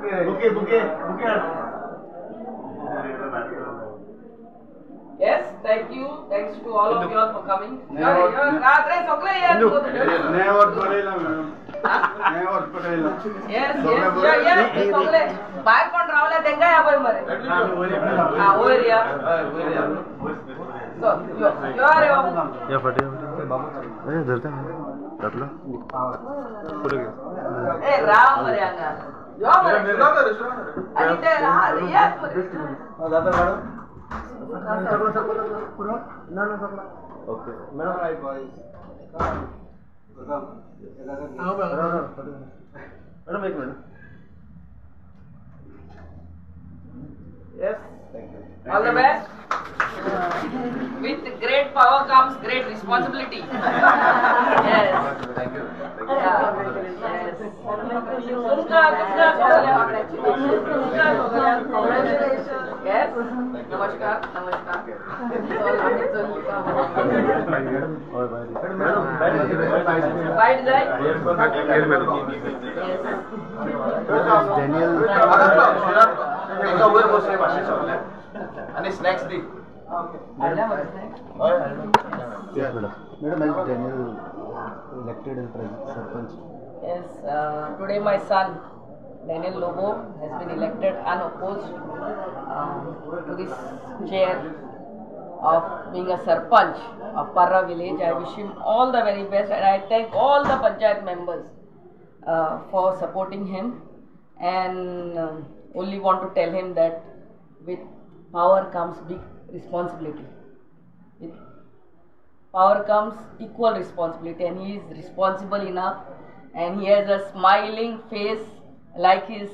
Bouquet bouquet bouquet. Yes, thank you. Thanks to all of you all for coming. रात्रे सगळे यार. Yes, yes, yeah, yes. सगळे बाहेर कोण रावला तेंका या पळय मरे. हा वयर या. सो यो यो रे बाबू. या फाटी ए धरता जातलो पुढे घे. ए राव मरे हांगा. यो मरे. आनी ते येस मरे. जाता madam. Okay madam. Right boys. Madam एक minute. Yes. All the best. With great power comes great responsibility. Yes. Thank you. Yeah. Yes. तुमका तुमका congratulations. Yes. नमस्कार नमस्कार. बाईट जाय. डॅनियल वयर बसले भाशे सगळे आनी snacks the. Madam, as Daniel elected as sarpanch. Yes, today my son Daniel Lobo has been elected unopposed to this chair of being a sarpanch of Parra village. I wish him all the very best and I thank all the panchayat members for supporting him, and only want to tell him that with power comes big responsibility. With power comes equal responsibility, and he is responsible enough, and he has a smiling face like his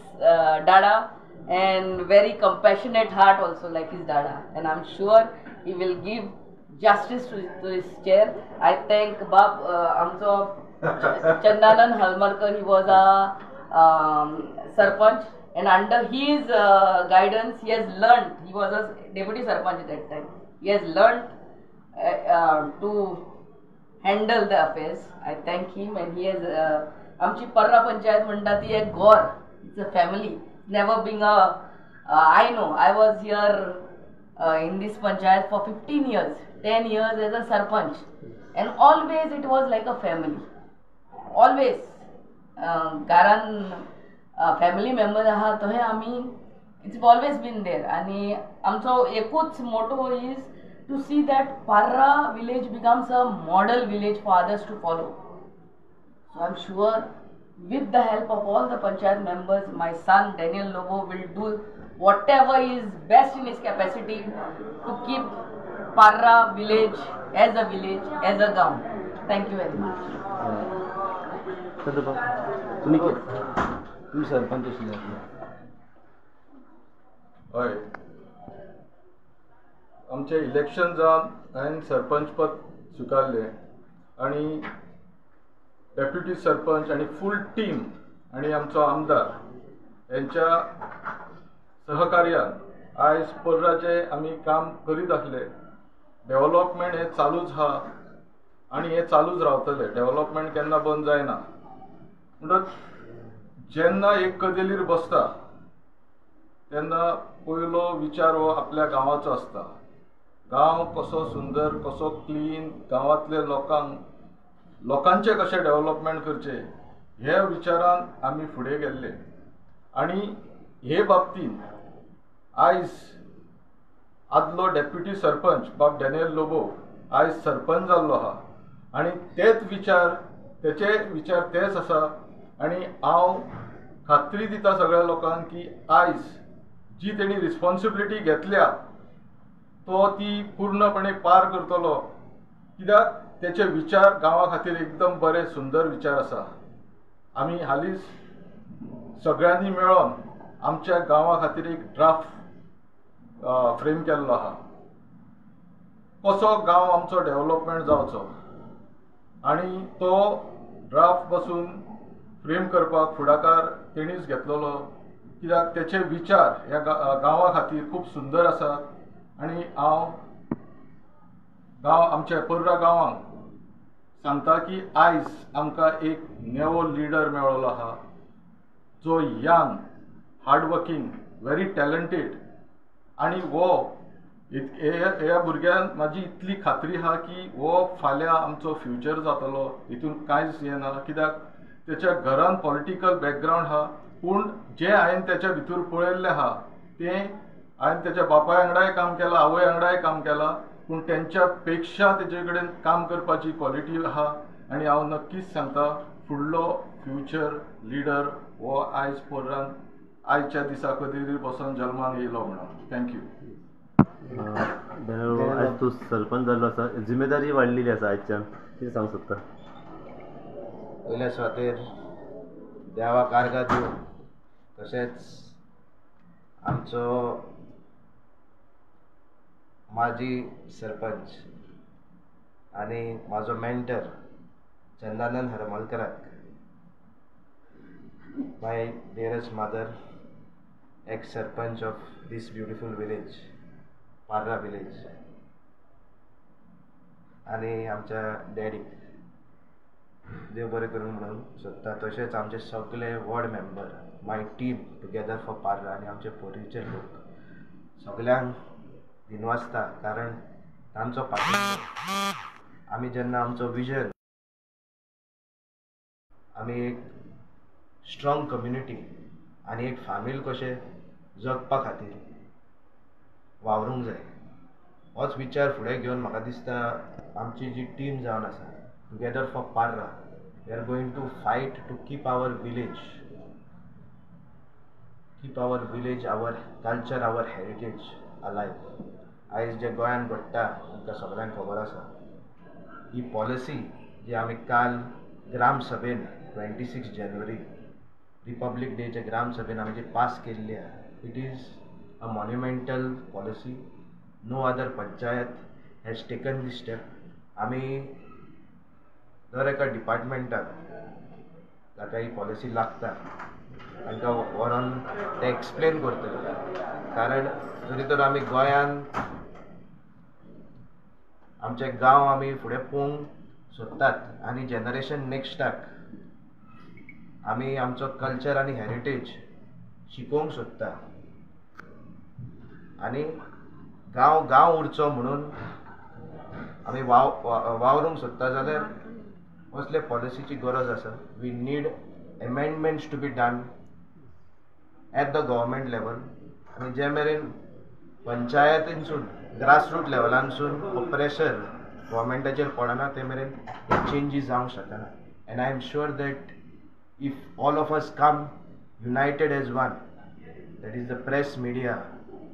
dada, and very compassionate heart also like his dada, and I'm sure he will give justice to his chair. I thank Bab Amso Chandanand Halmarkar. He was a sarpanch, and under his guidance he has learnt. He was a deputy sarpanch at that time. He has learnt to handle the affairs. I thank him, and he has आमची पर्रा पंचायत म्हणटा ती एक गोर. It's a family. Never being a I know I was here in this panchayat for 15 years, 10 years as a sarpanch, and always it was like a family. Always कारण family member आहा थंय आमी it's always been there. आनी आमचो एकूच motto is to see that Parra village becomes a model village for others to follow. So I am sure with the help of all the panchayat members, my son Daniel Lobo will do whatever is best in his capacity to keep Parra village as a village, as a gaon. Thank you very much. तुम्ही सरपंच आशिल्ले. हय, आमचें election जावन हांवें सरपंच पद स्विकारलें आनी deputy sarpanch आनी full team आनी आमचो आमदार हेंच्या सहकार्यान आयज पर्राचें आमी काम करीत आसले. डेवलॉपमेंट हें चालूच आहा आनी हें चालूच रावतलें. डेवलॉपमेंट केन्ना बंद जायना. म्हणटच जेन्ना एक कदेलीर बसता तेन्ना पयलो विचार हो आपल्या गांवाचो आसता. गांव कसो सुंदर, कसो क्लीन, गांवांतले लोकांक लोकांचें कशें डेवलॉपमेंट करचें हे विचारान आमी फुडें गेल्ले. आनी हे बाबतींत आयज आदलो डेप्युटी सरपंच बाब डॅनियल लोबो आयज सरपंच जाल्लो आहा आनी तेच विचार, तेचे विचार तेच आसा. आनी हांव खात्री दिता सगळ्या लोकांक की आयज जी तेणी रिस्पॉन्सिबिलिटी घेतल्या तो ती पूर्णपणे पार करतलो. कित्याक तेचे विचार गांवा खातीर एकदम बरे सुंदर विचार आसा. आमी हालींच सगळ्यांनी मेळोन आमच्या गांवा खातीर एक ड्राफ्ट फ्रेम केल्लो आहा, कसो गांव आमचो डेवलॉपमेंट जावचो, आनी तो ड्राफ्ट बसून फ्रेम करपाक फुडाकार तेणीच घेतलेलो. कित्याक तेचे विचार ह्या गांवा खातीर खूब सुंदर आसात. आनी हांव गांव आमच्या पर्रा गांवांक सांगता की आयज आमकां एक नवो लिडर मेळ्ळो आहा, जो यंग, hardworking, very talented. आनी हो ह्या भुरग्यान म्हाजी इतली खात्री आहा की हो फाल्यां आमचो फ्युचर जातलो, हितून कांयच हें ना. कित्याक तेच्या घरान पॉलिटिकल बॅकग्रावंड आहा, पूण जें हांवें तेच्या भितर पळयल्लें आहा तें हांवें तेच्या बापाय वांगडाय काम केलां, आवय वांगडाय काम केलां, पूण तेंच्या पेक्षा तेजे कडेन काम करपाची क्वॉलिटी आहा. आनी हांव नक्कीच सांगता फुडलो फ्युचर लिडर हो आयज पोरान आयच्या दिसा कदीर बसून जल्माक येयलो म्हणून. Thank you. आयज तूं सरपंच जाल्लो आसा, जिम्मेदारी वाडलेली आसा आयच्यान, कितें सांगूंक सोदता? पयल्या सुवातेर देवाक आर्गां दिवन तशेंच आमचो माजी सरपंच आनी म्हाजो mentor Chandanand हरमलकराक, my dearest mother, ex sarpanch of this beautiful village Parra village, आनी आमच्या डॅडीक देव बरें करूं म्हणून सोदता. तशेंच आमचे सगळे ward member, my team together for Parra आनी आमचे पोरीचे लोक सगल्यांक दिनवासता, कारण तांचो पाठिंबो आमी जेन्ना आमचो विजन, आमी एक स्ट्रॉंग कम्युनिटी आनी एक फामील कशें जगपा खातीर वावरूंक जाय, होच विचार फुडें घेवन म्हाका दिसता आमची जी टीम जावन आसा together for Parra, we are going to fight to keep our village, keep our village, our culture, our heritage alive. आयज जे गोंयांत घडटा आमकां सगळ्यांक खबर आसा. ही पॉलिसी जी आमी काल ग्रामसभेन 26 जानेवारी रिपब्लीक डेच्या ग्रामसभेन आमी जी पास केल्ली आहा, it is a monumental policy. No other panchayat has taken this step. आमी दर एका डिपार्टमेंटाक ताका ही पॉलिसी लागता तांकां व्हरोन ते एक्सप्लेन करतले, कारण जरी तर आमी गोंयांत आमचे गांव आमी फुडें पळोवंक सोदतात आनी जनरेशन नेक्स्टाक आमी आमचो कल्चर आनी हेरिटेज शिकोवंक सोदता आनी गांव गांव उरचो म्हणून आमी वावरूंक सोदता जाल्यार असले पॉलिसीची गरज आसा. We need amendments to be done at the government level. आनी जे मेरेन पंचायतीनसून ग्रासरूट लेवलानसून हो प्रेशर गव्हर्मेंटाचेर पडना ते मेरेन चेंजीस जावंक शकना. And I am sure that if all of us come united as one, that is the press media,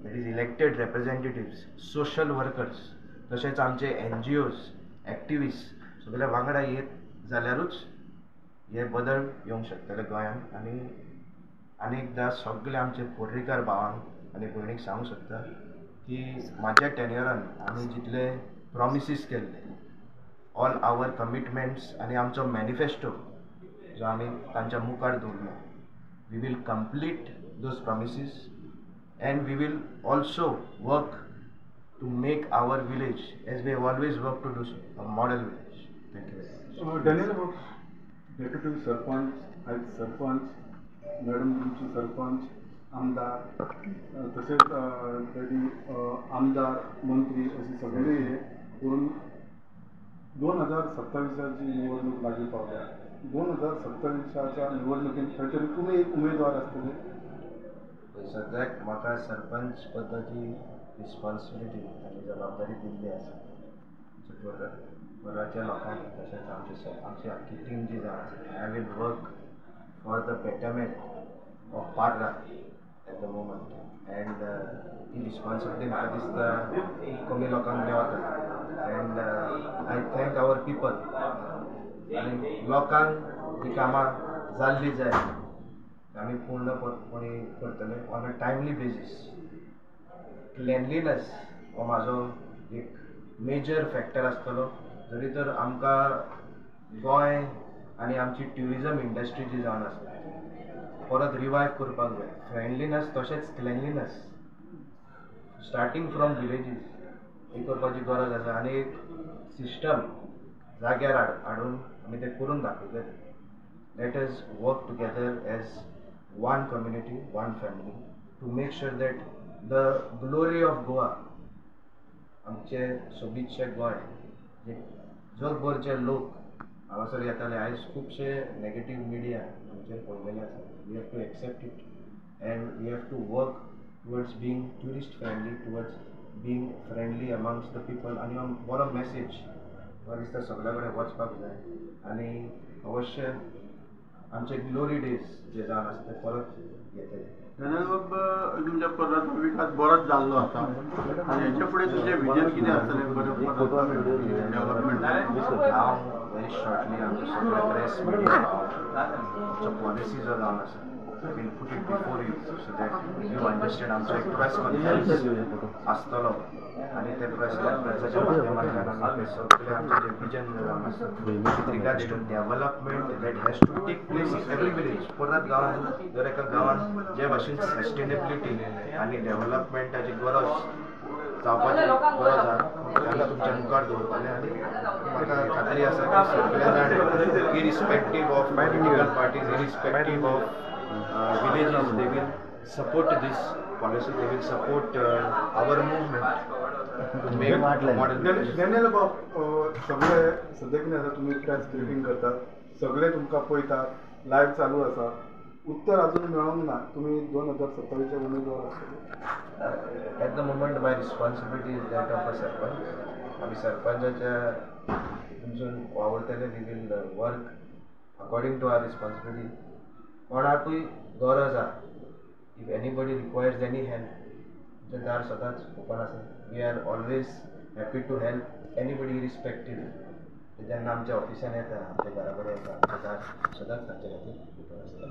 that is elected representatives, social workers, तशेंच आमचे NGOs, activist सगळे वांगडा येत जाल्यारूच हे बदल येवंक शकतले गोंयांत. आनी आनी एकदां सगळे आमचे पोर्रीकार भावांक आनी भयणीक सांगूंक सोदता की म्हाज्या टेन्युअरान आमी जितले प्रॉमिसीस केल्ले, ऑल our commitments आनी आमचो मॅनिफेस्टो जो आमी तांच्या मुखार दवरलो, we will complete those promises and we will also work to make our village, as we have always worked to do so, a model village. Thank you very much. Daniel, deputy sarpanch, आयज sarpanch, madam तुमची सरपंच, आमदार, तशेंच daddy आमदार, मंत्री अशी सगळे हे करून 2027 निवडणूक लागीं पावल्या. 2027 निवडणुकीन खंय तरी तुमी एक उमेदवार आसतले. सद्याक म्हाका सरपंच पदाची रिस्पॉन्सिबिलिटी आनी जबाबदारी दिल्ली आसा पर्राच्या लोकांक, तशेंच आमची आख्खी टीम जी जावन आसा. I will work for the betterment of Parra at the moment and he responsibility म्हाका दिसता कमी लोकांक मेवता. And I thank our people आनी लोकांक ही कामां जाल्ली जाय आमी पूर्णपणी करतले on a timely basis. Cleanliness हो म्हाजो एक मेजर फॅक्टर आसतलो. जरी तर आमकां गोंय आनी आमची ट्युरिजम इंडस्ट्री जी जावन आसा परत रिवायव करपाक जाय. फ्रेंडलीनस तशेंच क्लेनलीनस स्टार्टींग फ्रॉम विलेजीस ही करपाची गरज आसा आनी एक सिस्टम जाग्यार हाडून आमी तें करून दाखयतले. Let us work together as one community, one family, to make sure that the glory of Goa, आमचे सोबीतशे गोंय, जे जगभरचे लोक हांगासर येताले, आयज खुबशे नेगेटीव मिडिया आमचेर पडलेले आसा. We have to accept it and we have to work towards being tourist friendly, towards being friendly amongst the people. आनी बरो मॅसेज म्हाका दिसता सगल्या कडेन वचपाक जाय आनी अवश्य आमचे ग्लोरी डेज जे जावन आसा ते परत येतले. डॅनियल बाब, तुमच्या परत विकास बरोच जाल्लो आसा आनी हेच्या फुडें तुमचें विजन कितें आसतलें बरें डेव्हलपमेंट? हांव व्हेरी शॉर्टली आमचे सगळे प्रेस मिडिया आमचो पॉलिसी जो जावन आसा I will put it before you so that you understand. आमचो एक प्रेस कॉन्फरन्स आसतलो आनी ते प्रेस कॉन्फरन्साच्या माध्यमांतल्यान आमी ते सगळे आमचे जे विजन जावन आसा with regards to development that has to take place in every village. परत गांवांत दर एका गांवांत जे भाशेन सस्टेनेबिलिटी आनी डेव्हलपमेंटाची गरज जावपाची गरज आसा तांकां तुमच्या मुखार दवरतले आनी म्हाका खात्री आसा की सगळे जाण irrespective of political parties, irrespective of villages, they will support this policy, they will support our movement to make model villages. Daniel बाब, सगळे सद्या कितें आसा, तुमी प्रेस ब्रिफींग करतात, सगळे तुमकां पळयतात, लायव्ह चालू आसा, उत्तर अजून मेळोंक ना, तुमी 2027 उमेदवार आसतले? At the moment my responsibility is that of a sarpanch. आमी सरपंचाच्या हितूनसून वावुरतले. We will work according to our responsibility. कोणाकूय गरज आहा, if anybody requires any help, आमचें दार सदांच ओपन आसा. We are always happy to help anybody irrespective. जेन्ना आमच्या ऑफिसान येता, आमच्या घरा कडेन येता, आमचें दार सदांच तांचे खातीर ओपन आसता.